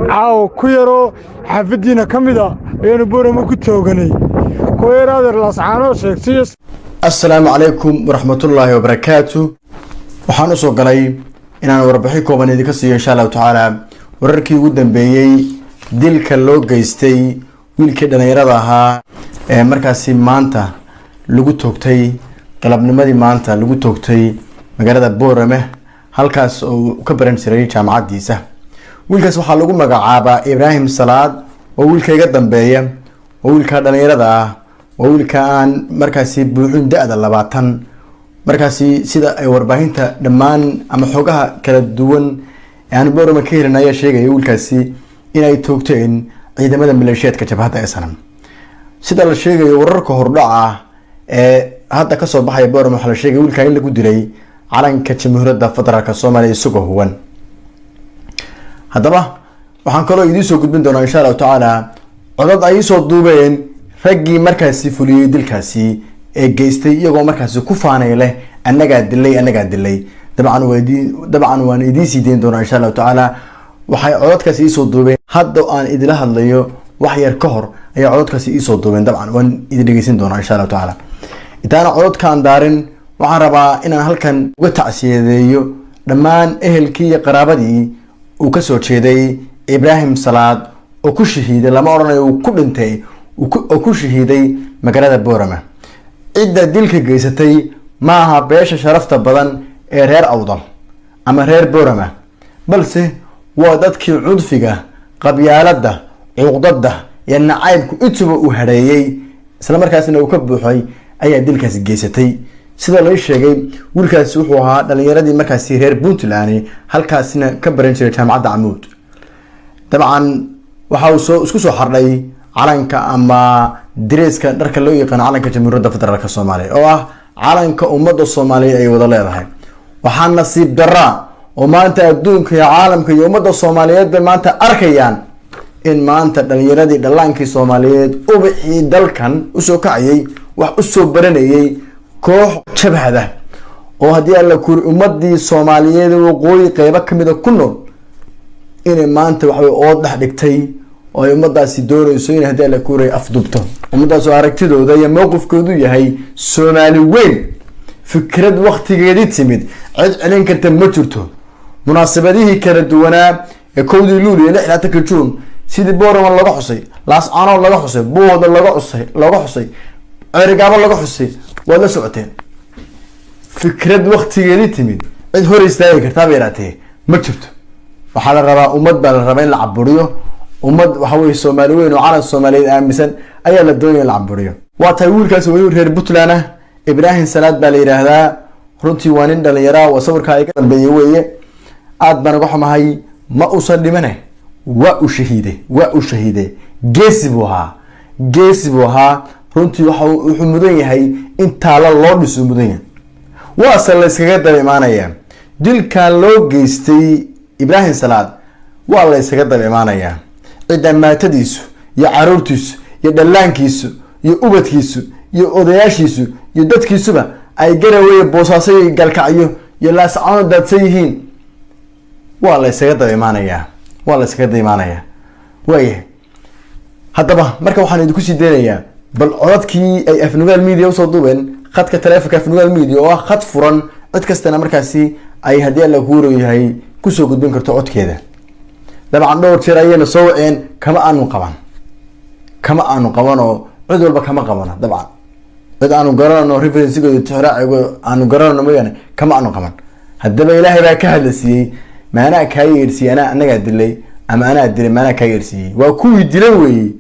Caawa ku yaroo xaafaddiina ka mid a ayaanu Boorama ku tooganay, kuwa yar adeer Laascaanoo sheegtay. Assalaamu calaykum waraxmatullaahi wabarakaatu. Waxaan usoo galay inaan warbixin kooban idinka siiyo, insha Allahu tacaala, wararkii ugu dambeeyey dilka loo geystay wiilkii dhalinyarada ahaa ee markaasi maanta lagu toogtay, galabnimadii maanta lagu toogtay magaalada Boorame, halkaas oo uu ka baran jiray jaamacadiisa. Wiilkaas waxaa lagu magacaabaa Ibraahim Salaad oo wiilka iga dambeeya, oo wiilka dhalinyarada ah, waa wiilka aan markaasi buuxin da-da 20. Markaasi sida ay warbaahinta dhammaan ama xogaha kala duwan ee aan Boorama ka helin ayaa sheegaya wiilkaasi inay toogteen ciidamada maleeshiyaadka jabhadda SNM. Sida la sheegayo wararka hordhaca ee hadda kasoo baxaya Boorama, waxaa la sheegay wiilka in lagu dilay calanka Jamhuuriyadda Federaalka Soomaaliya isagoo huwan. Haddaba waxaan kaloo idiin soo gudbin doonaa, insha Allahu tacaala, codad ay isoo duubeen raggii markaasi fuliyey dilkaasi ee geystay, iyagoo markaasi ku faanay leh "Annagaa dilay, annagaa dilay." Dabcan waan idiin sii deyn doonaa, insha Allahu tacaala. Waxay codadkaasi iisoo duubeen hadda aan idila hadlayo, wax yar ka hor ayaa codadkaasi iisoo duubeen. Dabcan waan idin dhegeysan doonaa, insha Allahu tacaala. Intaana codadkaan daarin, waxaan rabaa inaan halkan uga tacsiyadeeyo dhammaan ehelkii iyo qaraabadii uu kasoo jeeday Ibraahim Salaad oo ku shahiiday, lama odhanayo uu ku dhintay, oo ku shahiiday magaalada Boorama. Cidda dilka geysatay ma aha beesha sharafta badan ee reer Awdal ama reer Boorama, balse waa dadkii cudfiga, qabyaaladda, cuqdada iyo nacaybku intuba uu hareeyey, isla markaasna uu ka buuxay ayaa dilkaasi geysatay. Sida loo sheegay, wiilkaasi wuxuu ahaa dhalinyaradii markaasi reer Puntland, halkaasina ka baran jiray jaamacadda Camuud. Dabcan waxa uu soo isku soo xardhay calanka ama dareeska dharka loo yaqaano calanka Jamhuuriyadda Federaalka Soomaaliya, oo ah calanka ummadda Soomaaliya ay wada leedahay. Waxaa nasiib daraa oo maanta adduunka iyo caalamka iyo ummadda Soomaaliyeed bay maanta arkayaan in maanta dhalinyaradii, dhallaankii Soomaaliyeed, ubixii dalkan usoo kacayay, wax usoo baranayay, koox jabhada oo haddii Alla kuri ummadii Soomaaliyeed waqooyi qeybo kamida ku nool inay maanta waxawey ood dhex dhigtay oo ay ummadaasi doonayso inay haddii Alla kuuray afdubto ummadaas oo aragtidooda iyo mowqifkoodu yahay Soomaali weyn. Fikrad waktigeedii timid cid celin karta ma jirto. Munaasabadihii kala duwanaa ee 1-dii Luuliyo 26-ka Juun, sidii Boorama laga xusay, Laascanood laga xusay, Buuhda laga xusay, laga xusay Ceerigaabo, laga xusay, waad la socoteen. Fikrad waktigeedii timid cid hor istaagi kartaa ba yaraatee ma jirto. Waxaa la rabaa ummad baa la rabaa in la caburiyo. Ummad waxa weye Soomaali weyn oo calan Soomaaliyeed aaminsan ayaa la doonaya in la caburiyo. Waa tahay, wiilkaasi weli reer Puntland ah, Ibraahim Salaad baa la yidhaahdaa. Runtii waa nin dhalinyaraa, waa sawirkaa iga dambeeye weeye. Aad baan uga xumahay. Ma uusan dhimane, waa uu shahiiday, waa uu shahiiday. Geesi buu ahaa, geesi buu ahaa. Runtii waxa wuxuu mudan yahay in taalo loo dhiso mudan yahay. Waase la iskaga daba imaanayaa dilkan loo geystay Ibraahim Salaad, waa la iskaga daba imaanayaa. Cidda maatadiisu iyo caruurtiisu iyo dhallaankiisu iyo ubadkiisu iyo odayaashiisu iyo dadkiisuba ay Garaweye, Boosaaso iyo Galkacyo iyo Laascaano daadsan yihiin, waa la ysaga daba imaanayaa, waa la ysaga daba imaanayaa. Waayahay, haddaba marka waxaan idinku sii deynayaa bal codadkii ay Afnugaal Media usoo duubeen khadka taleefonka Afnugaal Media, oo ah khad furan, cid kastana markaasi ay haddii Alla kuuro yahay kusoo gudbin karto codkeeda. Dabcan dhowr jeer ayayna soo waceen, kama aanu qaban, kama aanu qaban oo cid walba kama qabano. Dabcan cid aanu garanano, referencigooda, tixraacigo aanu garanano mooyaane, kama aanu qaban. Haddaba Ilaahay baa ka hadla siiyey: "Maanaa kaa yeersiiyey anaa anagaa dilay ama anaa dilay? Maanaa kaa yeersiiyey?" Waa kuwii dilay weeye,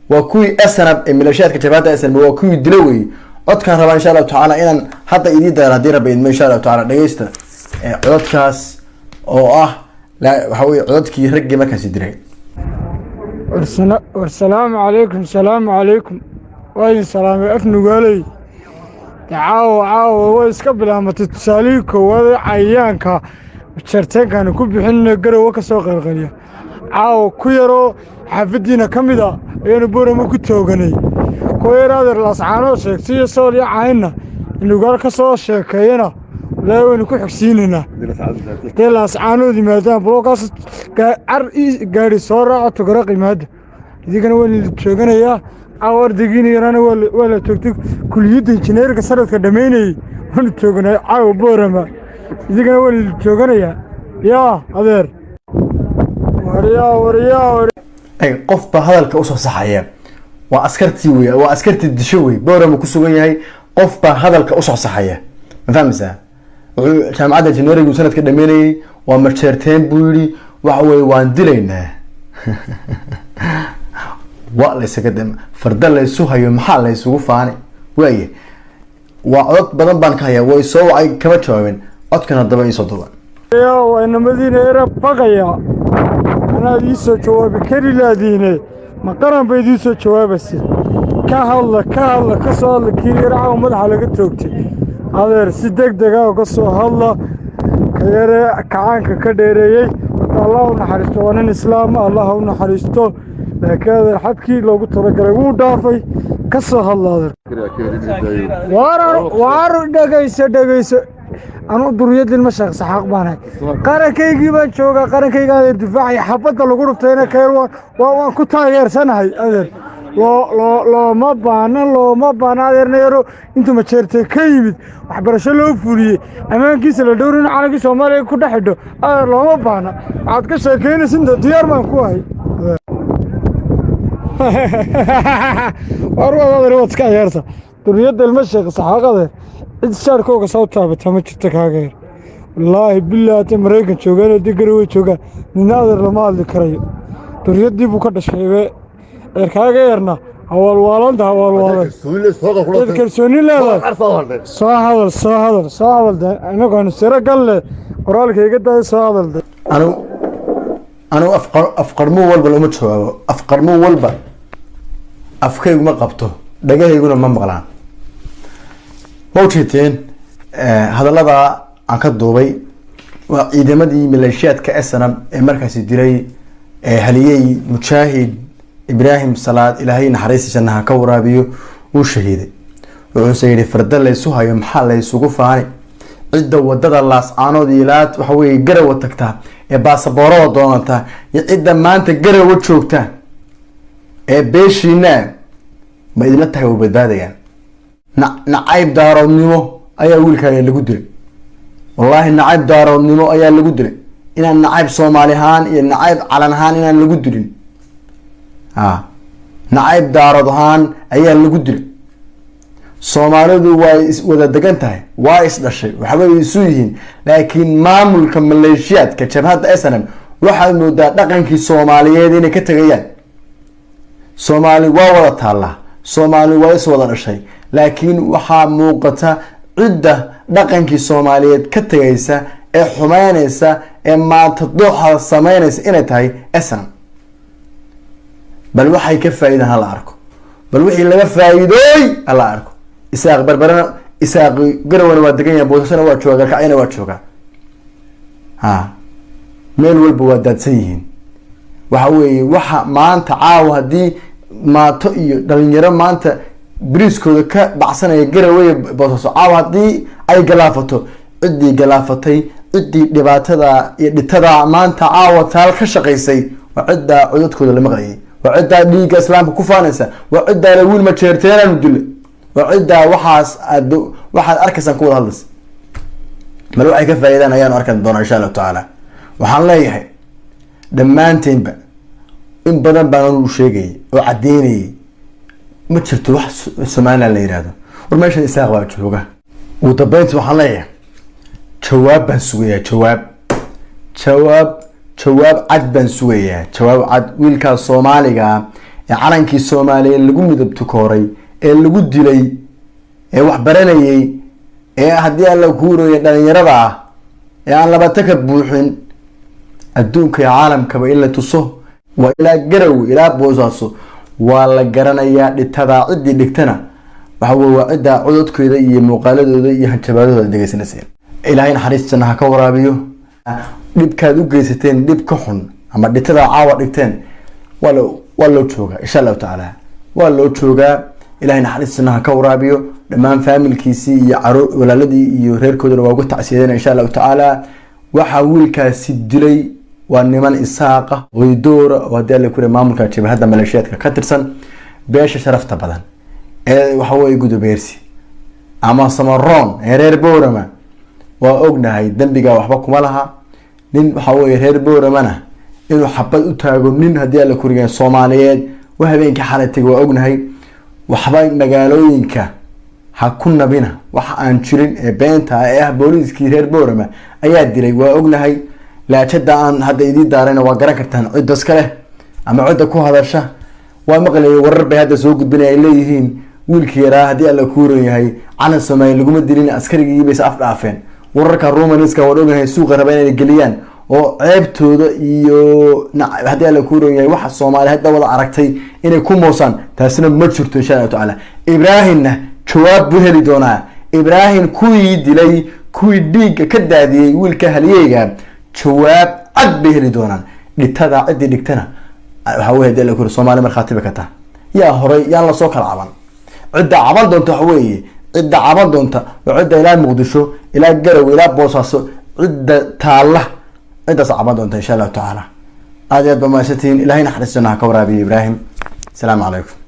waa kuwii SNM ee maleeshiyaadka jabhadda SNM, waa kuwii dilay weeye. Codkaan rabaa, insha Allahu tacaala, inaan hadda idii dayro haddii Rabbi idmo, insha Allahu tacala. Dhegeysta codadkaas oo ah waxa weye codadkii raggii markaasi dilay. Warsalaamu calaykum, salaamu calaykum, waa idin salaamay Afnugaaley. Caawa, caawa way iska bilaamatay. Tusaalihii koowaad ee cayayaanka jarteenkaanu ku bixinna Garowe ka soo qalqaliya, caawa ku yaroo xaafaddiina ka mid a ayaanu Boorama ku tooganay. Kuwa yar adeer Laascaanoo sheegtay iyo Sool iyo Caynna Nugaal ka soo sheekeeyana. Walaahi waynu ku xigsiinaynaa hadday Laascaanood yimaadaan. Balookaas car gaadhi soo raaco, Tugaraq yimaada. Idinkana waa la jooganayaa caawa. Ardaygiina yaraana waa la toogtay, kuliyadda injineerka sanadka dhammaynayey. Waanu jooganaa caawa Boorama, idinkana waa la jooganayaa. Yaa adeer, waryaa, waryaa. Eg, qof baa hadalka usoo saxaya. Waa askartii wey, waa askartii disho wey. Boorama ku sugan yahay. Qof baa hadalka usoo saxaya, ma fahmaysaa? Wuxuu jaamacadda engineering sanadka dhameynayay, waa majeerteen buu yidhi. Waxa weye, waan dilaynaa. Waa laysaga farda laysu hayo, maxaa laysugu faani waaye? Waa codod badan baan ka hayaa, way soo wacay, kama jawaabin. Codkan haddaba iisoo duuba. Waa inamadiina era baqaya. Anaad ii soo jawaabi kari laadiine, ma qaran ba idiin soo jawaabaysa? Ka hadla, ka hadla, ka soo hadla. Kii yar caawa madaxa laga toogtay, adeer, si deg dega uga soo hadla. Ka yare kacaanka ka dheereeyey horta Allah u naxariisto, waa nin islaama, Allah u naxariisto. Laakiin adeer, xadkii loogu talagalay wuu dhaafay. Ka soo hadla, adeer. Waar dhegayso, dhegayso. Anu duriyadin ma Sheekh Saxaaq baanahay. Qarankaygii baan joogaa, qarankayga adeer difaacaya. Xabadda lagu dhuftayna kayr waan ku taageersanahay, adeer. Loo loo looma baahna, looma baahna, adeerna. Yaro intuu Majeertee ka yimid, waxbarasho loo fuliyey, ammaankiisa la dhowrin, in calankii Soomaaliya ku dhex xidho, adeer, looma baahna. Waxaad ka sheekaynaysa diyaar baan ku ahay. War waad, adeer, waad iska ciyaarta. Duriyadda ilma Sheekh Saxaaq, adeer, cid shaarkooga soo taabata ma jirto. Kaaga yar, wallaahi bilaahi, hadday Maraykan joogaan, haddii Garowe joogaan, nina adeer lama hadli karayo. Duriyadii buu ka dhashay adeer. Kaaga yarna hawaalwaalanta, hawaalwaalan. Dad kalsooni leedahay, soo hadal, soo hadal, soo hadal de. Inagoonu siro galle qoraalka iga daaya, soo hadal de. Anigu afqarmuu walba lama jawaabo. Afqarmuu walba afkaygu ma qabto, dhagahayguna ma maqlaan. Ma ujeedteen hadallada aan ka duubay? Waa ciidamadii maleeshiyaadka SNM ee markaasi dilay haliyey mujaahid Ibraahim Salaad. Ilaahay naxariista jannaha ka waraabiyo, uu shahiiday. Wuxuuse yidhi: "Farda laysu hayo, maxaa laysugu faani? Cidda wadada Laascaanood ilaa waxa weye Garawa tagtaa ee baasaboorada doonata iyo cidda maanta Garawa joogta ee beeshiina, ma idinla tahay way badbaadayaan?" Nacayb daaroodnimo ayaa wiilkaaga lagu dilay. Wallaahi, nacayb daaroodnimo ayaa lagu dilay. Inaan nacayb Soomaali ahaan iyo nacayb calan ahaan inaan lagu dilin, a nacayb daarood ahaan ayaa lagu dilay. Soomaalidu waa is wada degan tahay, waa is dhashay, waxbay isu yihiin. Laakiin maamulka maleeshiyaadka jabhadda SNM waxaad moodaa dhaqankii Soomaaliyeed inay ka tegayaan. Soomaali waa wada taallaa, Soomaali waa is wada dhashay, laakiin waxaa muuqata cidda dhaqankii Soomaaliyeed ka tegaysa ee xumeynaysa ee maanta dooxa sameynaysa inay tahay SNM. Bal waxay ka faa'iidaan hala arko, bal wixii laga faa'iidooy hala arko. Isaaq Barbarana, Isaaq Garawana waa degan yahay, Boosasana waa joogaa, Galkacyana waa joogaa, ha meel walba waa daadsan yihiin. Waxa weeye, waxa maanta caawa haddii maato iyo dhalinyaro maanta bariiskooda ka dhacsanaya Garawey, Boosaaso, caawa haddii ay galaafato, ciddii galaafatay, ciddii dhibaatada iyo dhitada maanta caawa taal ka shaqaysay, waa ciddaa codadkooda la maqlayay, waa ciddaa dhiigga islaamka ku faanaysa, waa ciddaa la wiil majeerteenaanu dila, waa ciddaa waxaas aad waxaad arkaysaan ku wada hadlaysa. Bal waxay ka faa'iidaan ayaanu arki doonaa, insha Allahu tacaala. Waxaan leeyahay dhammaanteynba, in badan baan anu sheegayay oo caddeynayay, ma jirto wax Somaliland la yihahdo. War meeshan Isaaq baa jooga. Ugu dambeynti waxaan leeyahay, jawaab baan sugayaa, jawaab, jawaab, jawaab cad baan sugayaa, jawaab cad. Wiilkaas Soomaaliga ah ee calankii Soomaaliya lagu midab tukooray ee lagu dilay ee wax baranayay ee haddii Alla kuurooya dhalinyarada ah ee aan labatanka buuxin, adduunka iyo caalamkaba in la tuso. Waa ilaa Garow ilaa Boosaaso waa la garanayaa. Dhitadaa ciddii dhigtana waxa wey waa ciddaa cododkooda iyo muuqaaladooda iyo hanjabaadahooda dhegeysanaysa. Ilaahay naxariis janna ha ka waraabiyo. Dhibkaad u geysateen dhib ka xun ama dhitadaa caawa dhigteen waa loo joogaa, insha Allahu tacaala, waa loo joogaa. Ilahay naxariis janna ha ka waraabiyo. Dhammaan faamilkiisii iyo caruur, walaaladii iyo reerkoodana waa uga tacsiyadeen, insha Allahu tacaala. Waxaa wiilkaasi dilay waa niman Isaaqa oydoora oo haddii Alla kure maamulka jabhadda maleeshiyaadka ka tirsan. Beesha sharafta badan ee waxa weye Gudubeersi ama Samaroon ee reer Boorama waa ognahay, dembiga waxba kuma laha. Nin waxa weye reer Booramana inuu xabad u taago nin haddii Alla kuriga Soomaaliyeed wa habeenkii xalay tegay, waa ognahay. Waxba magaalooyinka ha ku nabina waxa aan jirin ee beenta ee ah booliiskii reer Boorama ayaa dilay. Waa ognahay. Laajada aan hadda idiin daarayna waa garan kartaan cidda iska leh ama cidda ku hadasha. Waa maqlayay, warar bay hadda soo gudbinaya, ay leeyihiin wiilkii yaraa haddii Alla kuuran yahay calan Soomaaliya laguma dilin, askarigii bayse af dhaafeen. Wararka Romaniska waan ognahay, suuqa raba inay geliyaan oo ceebtooda iyo haddii Alla kuuran yahay waxa Soomaali hadda wada aragtay inay ku moosaan. Taasina ma jirto, insha Allahu tacaala. Ibraahimna jawaab buu heli doonaa. Ibraahim kuwii dilay, kuwii dhiigga ka daadiyey wiilka halyeeyga, jawaab cad bay heli doonaan. Dhitada ciddii dhigtana waxa wey hadii Alla kuuri Soomaali markhaati bay ka taha. Yaa horay yaan lasoo kala caban. Cidda caban doonta waxa weeye, cidda caban doonta waa cidda ilaa Muqdisho, ilaa Garowe, ilaa Boosaaso cidda taalla, ciddaas caban doonta, insha Allahu tacaala. Aad iyo aad ba mahadsantihiin. Ilahay naxariistana ha ka waraabiyo Ibraahim. Asalaamu calaykum.